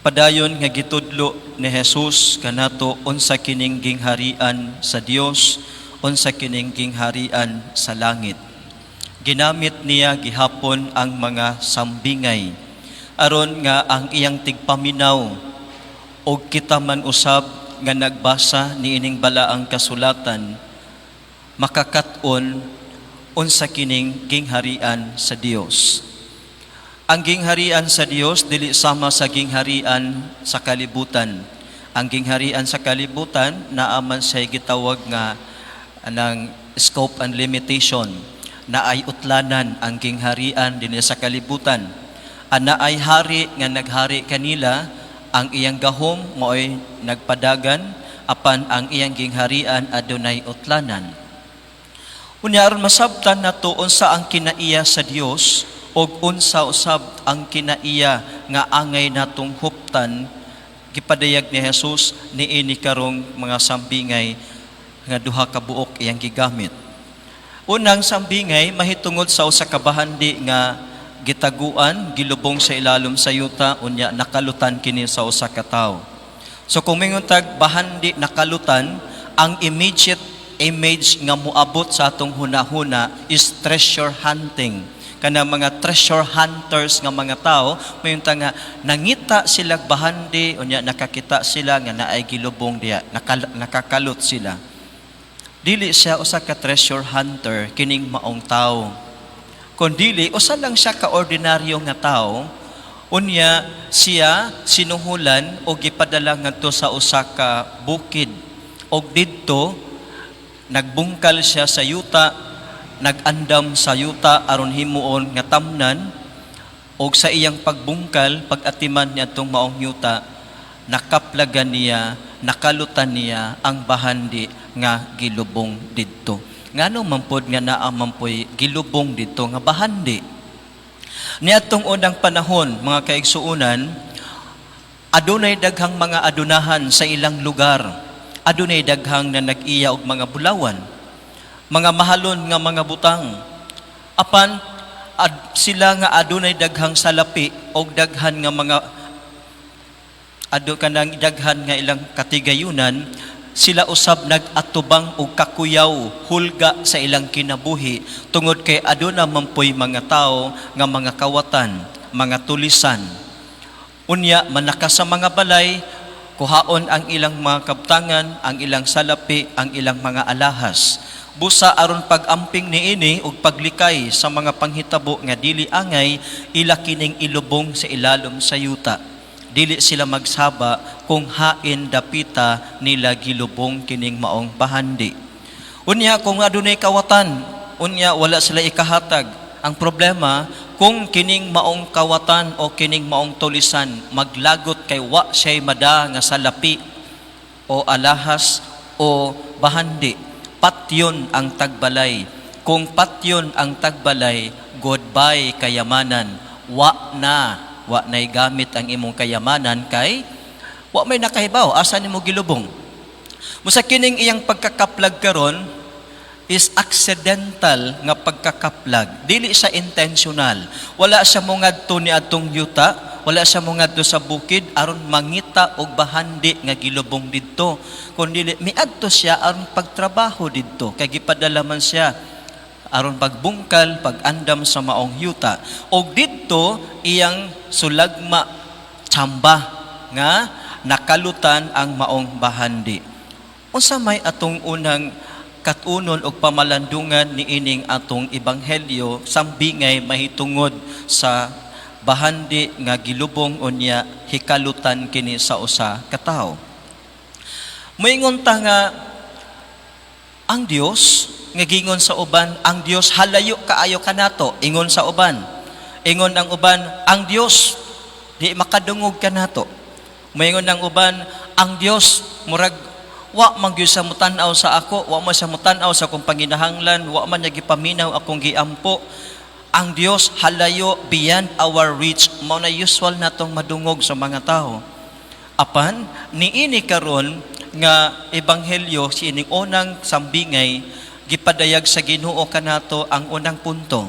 Padayon nga gitudlo ni Jesus kanato unsa kining gingharian sa Dios, unsa kining gingharian sa langit. Ginamit niya gihapon ang mga sambingay aron nga ang iyang tigpaminaw og kita man usab nga nagbasa niining balaang kasulatan makakat-on unsa kining gingharian sa Dios. Ang gingharian sa Dios dili sama sa gingharian sa kalibutan. Ang gingharian sa kalibutan, naa man siya gitawag nga ng scope and limitation, naay utlanan ang gingharian dinhi sa kalibutan. Ana ay hari nga naghari kanila, ang iyang gahom mao'y nagpadagan, apan ang iyang gingharian adunay utlanan. Unya, aron masabtan nato unsa ang kinaiya sa Dios og unsa usab ang kinaiya nga angay natong huptan, gipadayag ni Jesus niini karong mga sambingay nga duha ka buok iyang gigamit. Unang sambingay mahitungod sa usa ka bahandi nga gitaguan, gilubong sa ilalom sa yuta, unya nakalutan kini sa usa ka tawo. So kung mingon tag bahandi nakalutan, ang immediate image nga moabot sa atong hunahuna is treasure hunting. Kana mga treasure hunters nga mga tao, mayon ta nga nangita sila bahandi, unya nakakita sila nga naay gilubong diya, nakakalot sila. Dili siya usa ka treasure hunter kining maong tao. Kon dili usa lang siya ka ordinaryo nga tao, unya siya sinuhulan o gipadala ngadto sa usa ka bukid. Og didto nagbungkal siya sa yuta, nag-andam sa yuta aron himuon nga tamnan, og sa iyang pagbungkal, pag-atiman niya atong maong yuta, nakaplagan niya, nakalutan niya ang bahandi nga gilubong didto. Ngano man pod nga naa man poy gilubong didto nga bahandi? Niadtong unang panahon, mga kaigsuonan, adunay daghang mga adunahan sa ilang lugar. Adunay daghang na nag-iya og mga bulawan, mga mahalon nga mga butang. Apan sila nga adunay daghang salapi og daghan nga mga ado kanang daghan nga ilang katigayunan, sila usab nag-atubang og kakuyaw, hulga sa ilang kinabuhi tungod kay aduna man poy mga tawo nga mga kawatan, mga tulisan. Unya manaka sa mga balay, kuhaon ang ilang mga kabtangan, ang ilang salapi, ang ilang mga alahas. Busa aron pag-amping niini ug paglikay sa mga panghitabo nga dili angay, ila kining ilubong sa ilalom sa yuta. Dili sila magsaba kung hain dapita nila gilubong kining maong bahandi. Unya kung adunay kawatan, unya wala sila ikahatag. Ang problema, kung kining maong kawatan o kining maong tulisan maglagot kay wa siya'y mada nga salapi o alahas o bahandi, patyon ang tagbalay. Kung patyon ang tagbalay, goodbye kayamanan. Wa na, wa na'y gamit ang imong kayamanan kay wa may nakahibaw asa nimo gilubong. Musa kining iyang pagkakaplag karon is accidental nga pagkakaplag. Dili siya intentional. Wala siya mongadto ni atong yuta, wala siya mongadto sa bukid aron mangita og bahandi nga gilubong didto. Kun dili miadto siya aron pagtrabaho didto kay gipadala man siya aron pagbungkal, pag-andam sa maong yuta. Og didto iyang sulagma, tsamba nga nakalutan ang maong bahandi. Unsa may atong unang katunon og pamalandungan niining atong ebanghelyo, sambingay mahitungod sa bahandi nga gilubong unya hikalutan kini sa usa ka tawo? Moingon ta nga ang Dios nga gingon sa uban, ang Dios halayo kaayo kanato, ingon sa uban. Ingon ang uban, ang Dios di makadungog kanato. Moingon ang uban, ang Dios murag wa man gyud sa mutan-aw sa ako, wa man siya mutan-aw sa akong panginahanglan, wa man niya gipaminaw akong giampo. Ang Dios halayo, beyond our reach, mao na usual natong madungog sa mga tao. Apan niini karon nga ebanghelyo, si ining unang sambingay, gipadayag sa Ginoo kanato ang unang punto.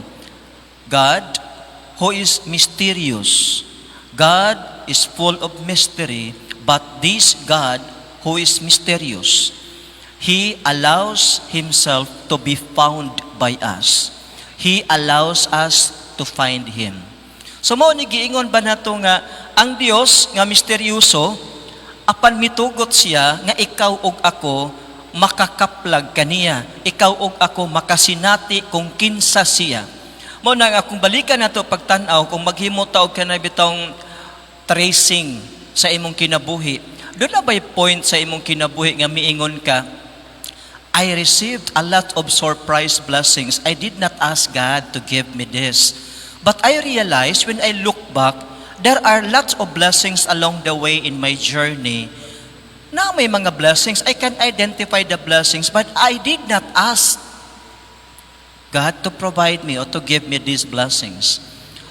God who is mysterious. God is full of mystery, but this God who is mysterious, He allows Himself to be found by us. He allows us to find Him. So mao ni giingon ba nato nga ang Dios nga misteryoso, apan mitugot siya nga ikaw ug ako makakaplag kaniya. Ikaw ug ako makasinati kung kinsa siya. Mao na nga kung balikan nato pagtan-aw, kung maghimo ta og kanang bitawng tracing sa imong kinabuhi, duna ba'y point sa imong kinabuhi nga miingon ka, "I received a lot of surprise blessings. I did not ask God to give me this. But I realized when I look back, there are lots of blessings along the way in my journey." Na may mga blessings, I can identify the blessings, but I did not ask God to provide me or to give me these blessings.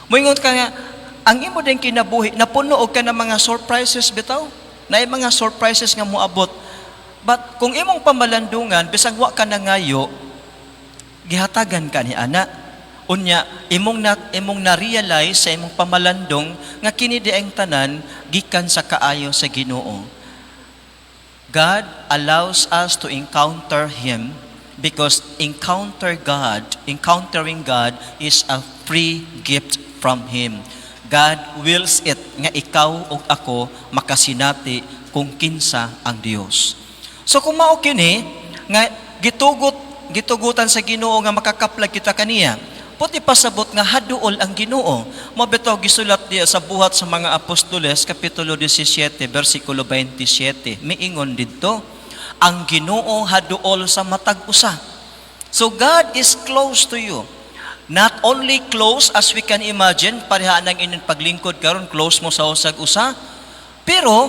Moingon ka nga, ang imo din kinabuhi, napuno og ka ng mga surprises bitaw. Naay mga surprises nga moabot. But kung imong pamalandungan, bisag wa ka nangayo, gihatagan ka ni ana. Unya, imong na-realize sa imong pamalandong nga kini diay tanan gikan sa kaayo sa Ginoo. God allows us to encounter Him because encountering God is a free gift from Him. God wills it nga ikaw ug ako makasinati kung kinsa ang Dios. So kung mao kini nga gitugutan sa Ginoo nga makakaplag kita kaniya, puti pasabot nga haduol ang Ginoo. Mao bitaw gisulat diya sa Buhat sa mga Apostoles kapitulo 17 bersikulo 27. Miingon didto, ang Ginoo haduol sa matag usa. So God is close to you. Not only close as we can imagine, pareha ng inyong paglingkod karon, close mo sa usag usa. Pero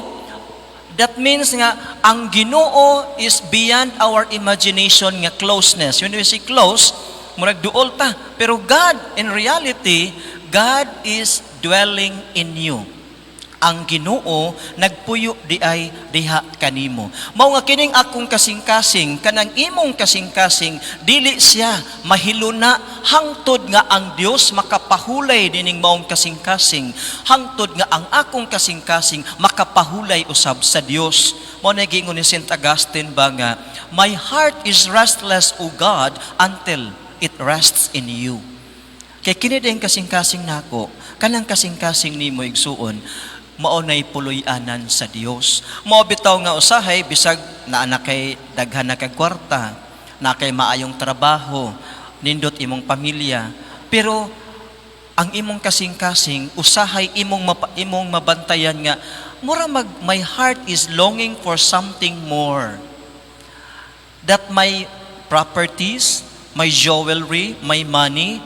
that means nga ang Ginoo is beyond our imagination nga closeness. When we say close, murag duol ta. Pero God, in reality, God is dwelling in you. Ang Ginoo nagpuyo di ay diha kanimo. Mao nga kining akong kasing-kasing, kanang imong kasing-kasing, dili siya mahiluna hangtod nga ang Dios makapahulay dining maong kasing-kasing, hangtod nga ang akong kasing-kasing makapahulay usab sa Dios. Mao na giingon ni Saint Augustine ba nga, "My heart is restless, O God, until it rests in you." Kay kini din kasing-kasing nako, kanang kasing-kasing nimo, igsuon, mao nay puloy-anan sa Dios. Mao bitaw nga usahay bisag naa na kay daghan na kag kwarta, naa kay maayong trabaho, nindot imong pamilya, pero ang imong kasing-kasing usahay imong mabantayan nga mura mag my heart is longing for something more that my properties, my jewelry, my money,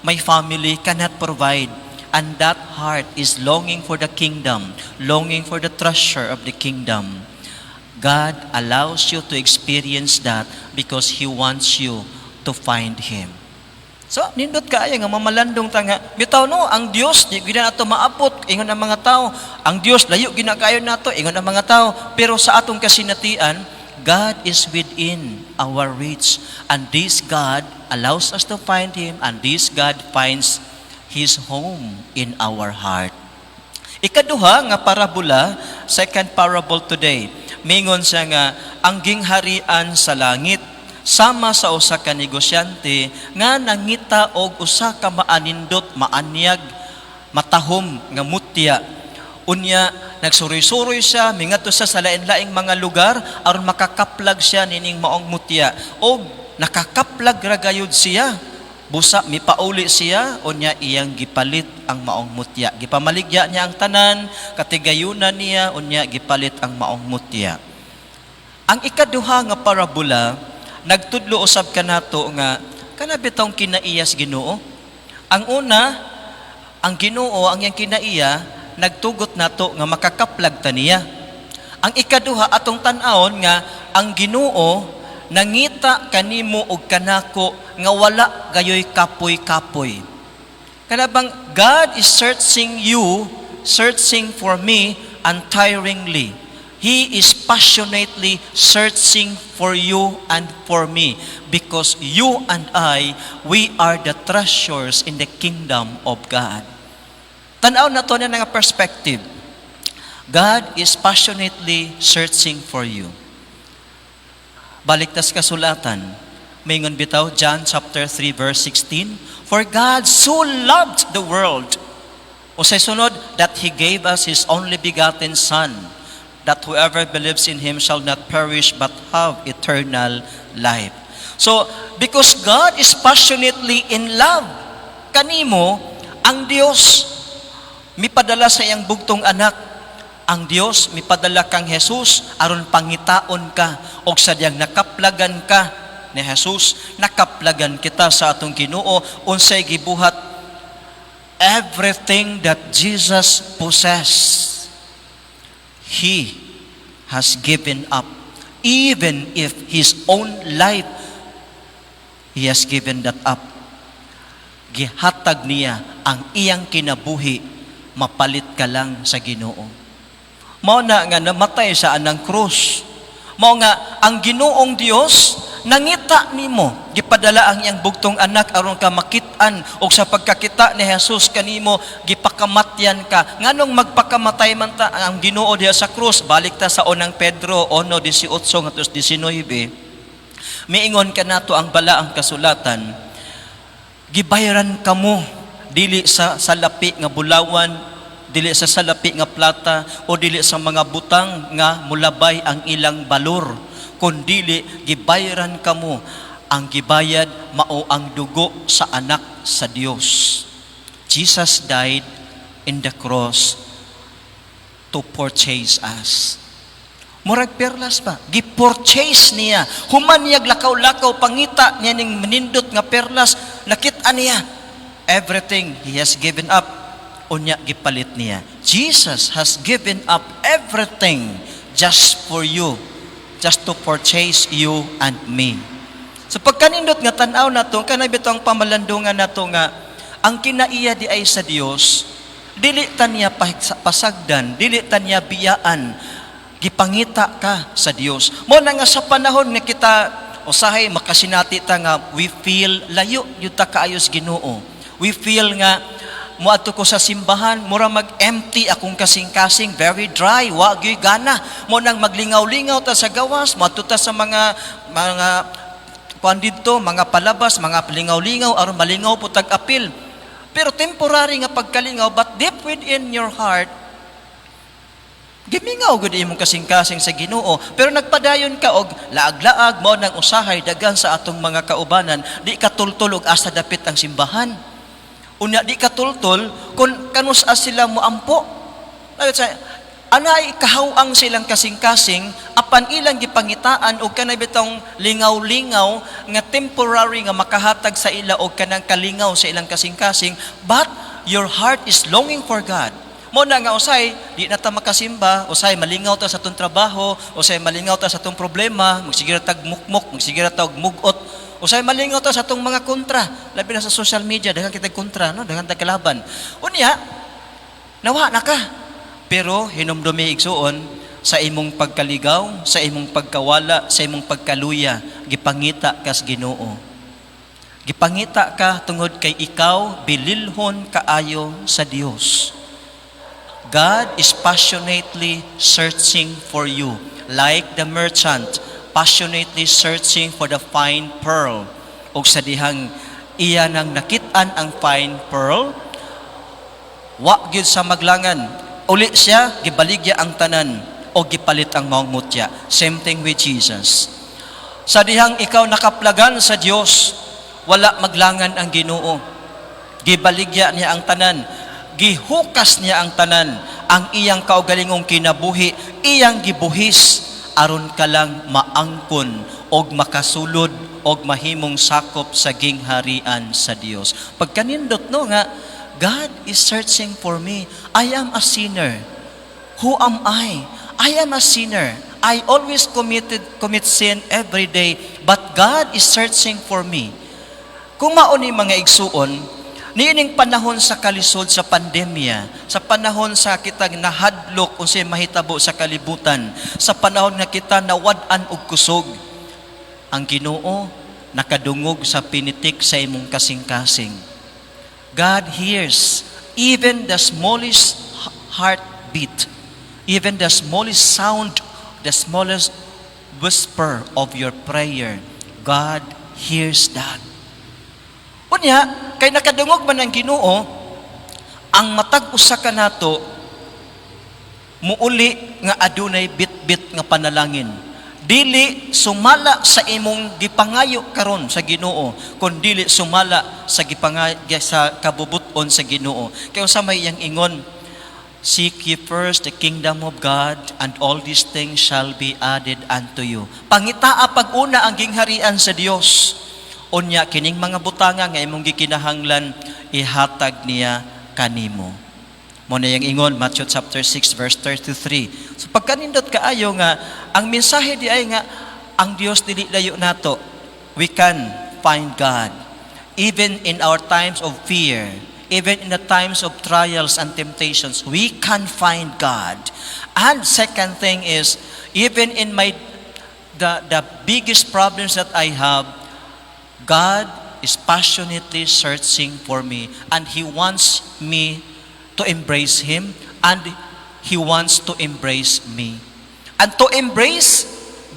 my family cannot provide. And that heart is longing for the kingdom, longing for the treasure of the kingdom. God allows you to experience that because He wants you to find Him. So, nindot kaayo nga mamalandong ta nga, bitaw no, ang Dios di gyud nato maabot, ingon ang mga tao. Ang Dios layo gyud na kaayo nato, ingon ang mga tao. Pero sa atong kasinatian, God is within our reach. And this God allows us to find Him, and this God finds His home in our heart. Ikaduha nga parabola, second parable today. Mingon siya nga, ang gingharian sa langit sama sa usa ka negosyante nga nangita og usa ka maanindot, maanyag, matahom nga mutya. Unya nagsuroy-suroy siya, mingadto siya sa lain-laing mga lugar aron makakaplag siya nining maong mutya. Og nakakaplag ra gayud siya. Busa mipauli siya, unya iyang gipalit ang maong mutya. Gipamaligya niya ang tanan, katigayunan niya, unya gipalit ang maong mutya. Ang ikaduha nga parabola, nagtudlo usab kanato nga kana bitawng kinaiyas Ginoo. Ang una, ang Ginoo ang iyang kinaiya nagtugot nato nga makakaplag ta niya. Ang ikaduha, atong tan-awon nga ang Ginoo nangita kanimo og kanako nga wala gayoy kapoy-kapoy. Kana bang God is searching you, searching for me untiringly. He is passionately searching for you and for me because you and I, we are the treasures in the kingdom of God. Tanaw na to na nga perspective. God is passionately searching for you. Balik tas kasulatan. Maingon bitaw, John chapter 3 verse 16, "For God so loved the world." O sa sunod, "that He gave us His only begotten Son, that whoever believes in Him shall not perish but have eternal life." So, because God is passionately in love kanimo, ang Dios mipadala sa iyang bugtong anak. Ang Dios mipadala kang Jesus aron pangitaon ka, og sa diyang nakaplagan ka ni Jesus, nakaplagan kita sa atong Ginoo, unsay gibuhat? Everything that Jesus possess, He has given up. Even if His own life, He has given that up. Gihatag niya ang iyang kinabuhi, mapalit ka lang sa Ginoo. Mao na nga namatay sa anang krus. Mao nga ang Ginoong Dios nangita nimo, gipadala ang iyang bugtong anak aron ka makit-an, ug sa pagkakita ni Jesus kanimo, gipakamatyan ka. Nganong magpakamatay man ta ang Ginoo diha sa krus? Balik ta sa Unang Pedro 1:18 ngadto 19. Miingon kanato ang balaang kasulatan, "Gibayaran kamo dili sa salapi nga bulawan, dili sa salapi nga plata, o dili sa mga butang nga mulabay ang ilang balor, kundili gibayaran kamo, ang gibayad mao ang dugo sa anak sa Dios." Jesus died in the cross to purchase us. Murag perlas ba? Gi-purchase niya. Human niya lakaw-lakaw, pangita niya ning manindot nga perlas, nakita niya. Everything he has given up, unya gipalit niya. Jesus has given up everything just for you, just to purchase you and me. So pagkanindot nga tan-aw nato, kanay bitong pamalandungan nato nga ang kinaiya di ay sa Dios, dili ta niya pasagdan, dili ta niya biyaan, gipangita ka sa Dios. Mao na nga sa panahon nga kita usahay makasinati ta nga we feel layo gyud ta kaayo sa Ginoo. We feel nga muadto ko sa simbahan, mura mag-empty akong kasing-kasing, very dry, wa gyud gana. Mao nang maglingaw-lingaw ta sa gawas, muadto ta sa mga kuan didto, mga palabas, mga lingaw-lingaw aron malingaw po tag apil. Pero temporary nga pagkalingaw, but deep within your heart, gimingaw gud imong kasing-kasing sa Ginoo. Pero nagpadayon ka og laag-laag. Mao nang usahay daghan sa atong mga kaubanan di ka tultol og asa dapit ang simbahan. Unya di ka tultol kung kanus-a sila moampo. Lagot sa anay kahaw-ang silang kasing-kasing, apan ilang gipangitaan og kanay bitong lingaw-lingaw nga temporary nga makahatag sa ila og kanang kalingaw sa ilang kasing-kasing, but your heart is longing for God. Mao na nga usay di na ta makasimba, usay malingaw ta sa atong trabaho, usay malingaw ta sa atong problema, magsigira tag mukmok, magsigira tag mugot, usay malingaw ta sa atong mga kontra, labi na sa social media, daghan kitag kontra, no, daghan tag kalaban. Unya, nawa na ka. Pero hinumdumi, igsuon, sa imong pagkaligaw, sa imong pagkawala, sa imong pagkaluya, gipangita kas Ginoo. Gipangita ka tungod kay ikaw bililhon kaayo sa Dios. God is passionately searching for you, like the merchant passionately searching for the fine pearl. Og sa dihang iya nang nakit-an ang fine pearl, wa gyud sa maglangan. Uli siya, gibaligya ang tanan o gipalit ang maong mutya. Same thing with Jesus. Sa dihang ikaw nakaplagan sa Dios, wala maglangan ang Ginoo. Gibaligya niya ang tanan, gihukas niya ang tanan, ang iyang kaugalingong kinabuhi, iyang gibuhis aron ka lang maangkon og makasulod og mahimong sakop sa gingharian sa Dios. Pagkanindot, no, nga God is searching for me. I am a sinner. Who am I? I am a sinner. I always commit sin every day, but God is searching for me. Kung mao ni, mga igsuon, niining panahon sa kalisod sa pandemya, sa panahon sa kita nahadlok unsay mahitabo sa kalibutan, sa panahon nga kita nawad-an og kusog, ang Ginoo nakadungog sa pinitik sa imong kasing-kasing. God hears even the smallest heartbeat. Even the smallest sound, the smallest whisper of your prayer, God hears that. Unya, kay nakadungog man ang Ginoo, ang matag usa kanato muuli nga adunay bit-bit nga panalangin. Dili sumala sa imong gipangayo karon sa Ginoo, kun dili sumala sa gipangayo sa kabubut-on sa Ginoo. Kay unsa may iyang ingon? "Seek ye first the kingdom of God, and all these things shall be added unto you." Pangitaa pag-una ang gingharian sa Dios. Unya kining mga butanga nga imong gikinahanglan, ihatag niya kanimo. Mao na iyang ingon, Matthew chapter 6 verse 33. So pagkanindot kaayo nga ang mensahe di ay nga ang Dios dili layo nato. We can find God even in our times of fear, even in the times of trials and temptations, we can find God. And second thing is, even in my the biggest problems that I have, God is passionately searching for me, and He wants me to embrace Him, and He wants to embrace me. And to embrace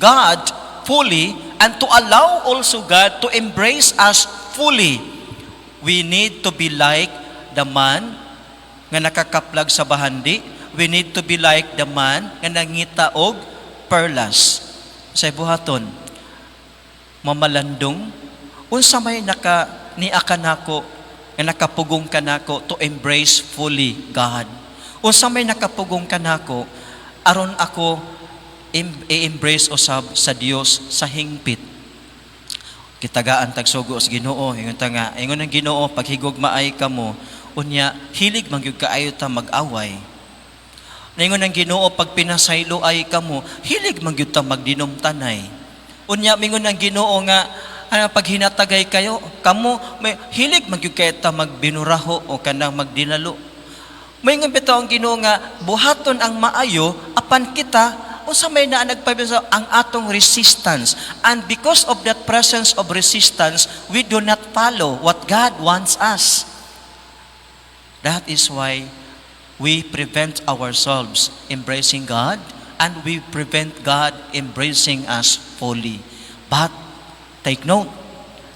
God fully and to allow also God to embrace us fully, we need to be like the man nga nakakaplag sa bahandi. We need to be like the man nga nangita og perlas. Sa buhaton, mamalandong, unsa may naka niya kanako nga nakapugong kanako to embrace fully God? Unsa may nakapugong kanako aron ako i-embrace usab sa Dios sa hingpit? Kitagaan tagsugo sa Ginoo, ingon ta nga, ingon ang Ginoo, "Paghigugmaay kamo." Unya hilig man gyud kaayo ta mag-away. Ingon ang Ginoo, "Pag pinasaylo ay kamo," hilig man gyud ta magdinumtanay. Unya mingon ang Ginoo nga ano, pag hinatagay kayo kamo, may hilig man gyud kaayo ta magbinuraho o kanang magdinalo. Moingon bitaw ang Ginoo nga buhaton ang maayo, apan kita, unsa may naa nagpabisa ang atong resistance, and because of that presence of resistance, we do not follow what God wants us. That is why we prevent ourselves embracing God, and we prevent God embracing us fully. But take note,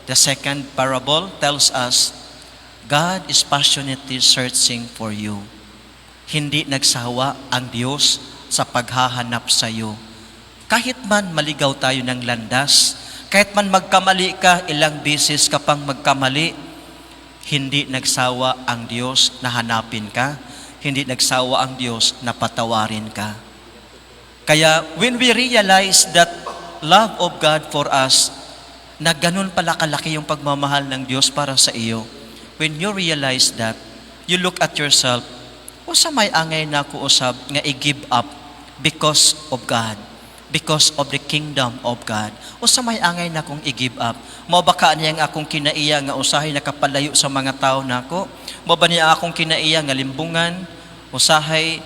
the second parable tells us God is passionately searching for you. Hindi nagsawa ang Diyos sa paghahanap sa iyo. Kahit man maligaw tayo ng landas, kahit man magkamali ka, ilang beses ka pang magkamali, hindi nagsawa ang Diyos na hanapin ka, hindi nagsawa ang Diyos na patawarin ka. Kaya when we realize that love of God for us, na ganun pala kalaki yung pagmamahal ng Diyos para sa iyo, when you realize that, you look at yourself, usa may angay nako usab nga i-give up because of God, because of the kingdom of God? Usa may angay nakong i-give up? Mao ba ka niyang akong kinaiya nga usahay nakapalayo sa mga tao nako? Mao ba niya akong kinaiya nga limbungan? Usahay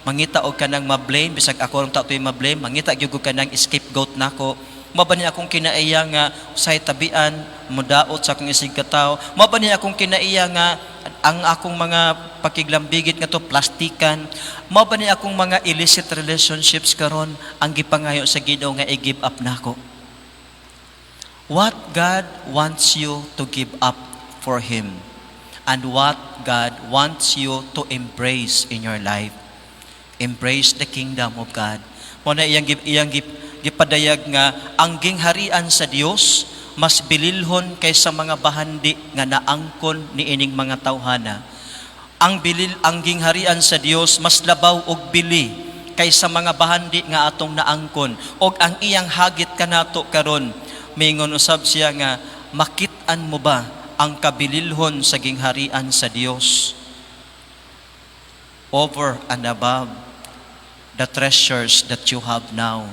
mangita og kanang ma-blame, bisag ako rong tatoy ma-blame, mangita gyud og kanang scapegoat nako. Mao ba niya akong kinaiya nga usahay tabian, mudaot sa akong isig katawo? Mao ba niya akong kinaiya nga ang akong mga pakiglambigit nga to plastikan? Mao ba niya akong mga illicit relationships karon ang gipangayo sa Ginoo nga i-give up nako? What God wants you to give up for Him and what God wants you to embrace in your life. Embrace the kingdom of God. Mao na iyang gipadayag nga ang gingharian sa Dios mas bililhon kaysa mga bahandi nga naangkon niining mga tawhana. Ang gingharian sa Dios mas labaw og bili kaysa mga bahandi nga atong naangkon, og ang iyang hagit kanato karon, mingon usab siya nga, "Makit-an mo ba ang kabililhon sa gingharian sa Dios over and above the treasures that you have now?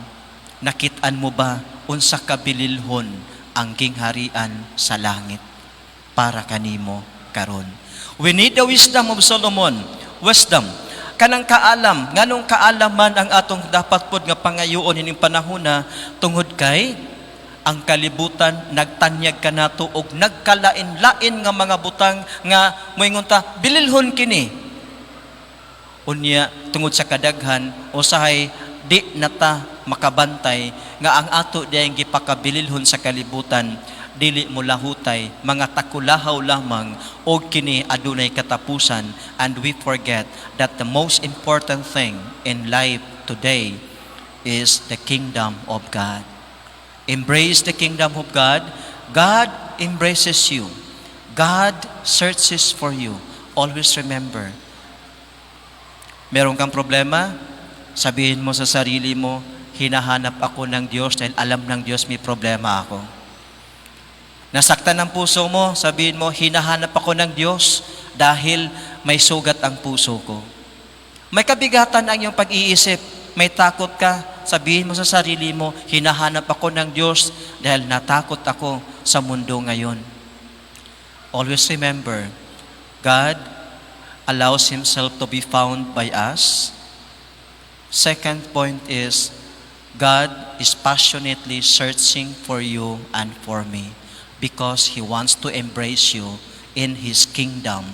Nakit-an mo ba unsa kabililhon ang gingharian sa langit para kanimo karon?" We need the wisdom of Solomon. Wisdom. Kanang kaalam, nganong kaalaman ang atong dapat pod nga pangayoon ining panahona? Tungod kay ang kalibutan nagtanyag kanato og nagkalain-lain nga mga butang nga moingon ta bililhon kini. Unya tungod sa kadaghan, usahay di na ta makabantay nga ang ato diyang gipakabililhon sa kalibutan dili mo lahutay, mga takulahaw lamang og kini adunay katapusan, and we forget that the most important thing in life today is the kingdom of God. Embrace the kingdom of God. God embraces you. God searches for you. Always remember, meron kang problema, sabihin mo sa sarili mo, "Hinahanap ako ng Diyos dahil alam ng Diyos may problema ako." Nasaktan ang puso mo, sabihin mo, "Hinahanap ako ng Diyos dahil may sugat ang puso ko." May kabigatan ang iyong pag-iisip, may takot ka, sabihin mo sa sarili mo, "Hinahanap ako ng Diyos dahil natakot ako sa mundo ngayon." Always remember, God allows Himself to be found by us. Second point is, God is passionately searching for you and for me because He wants to embrace you in His kingdom.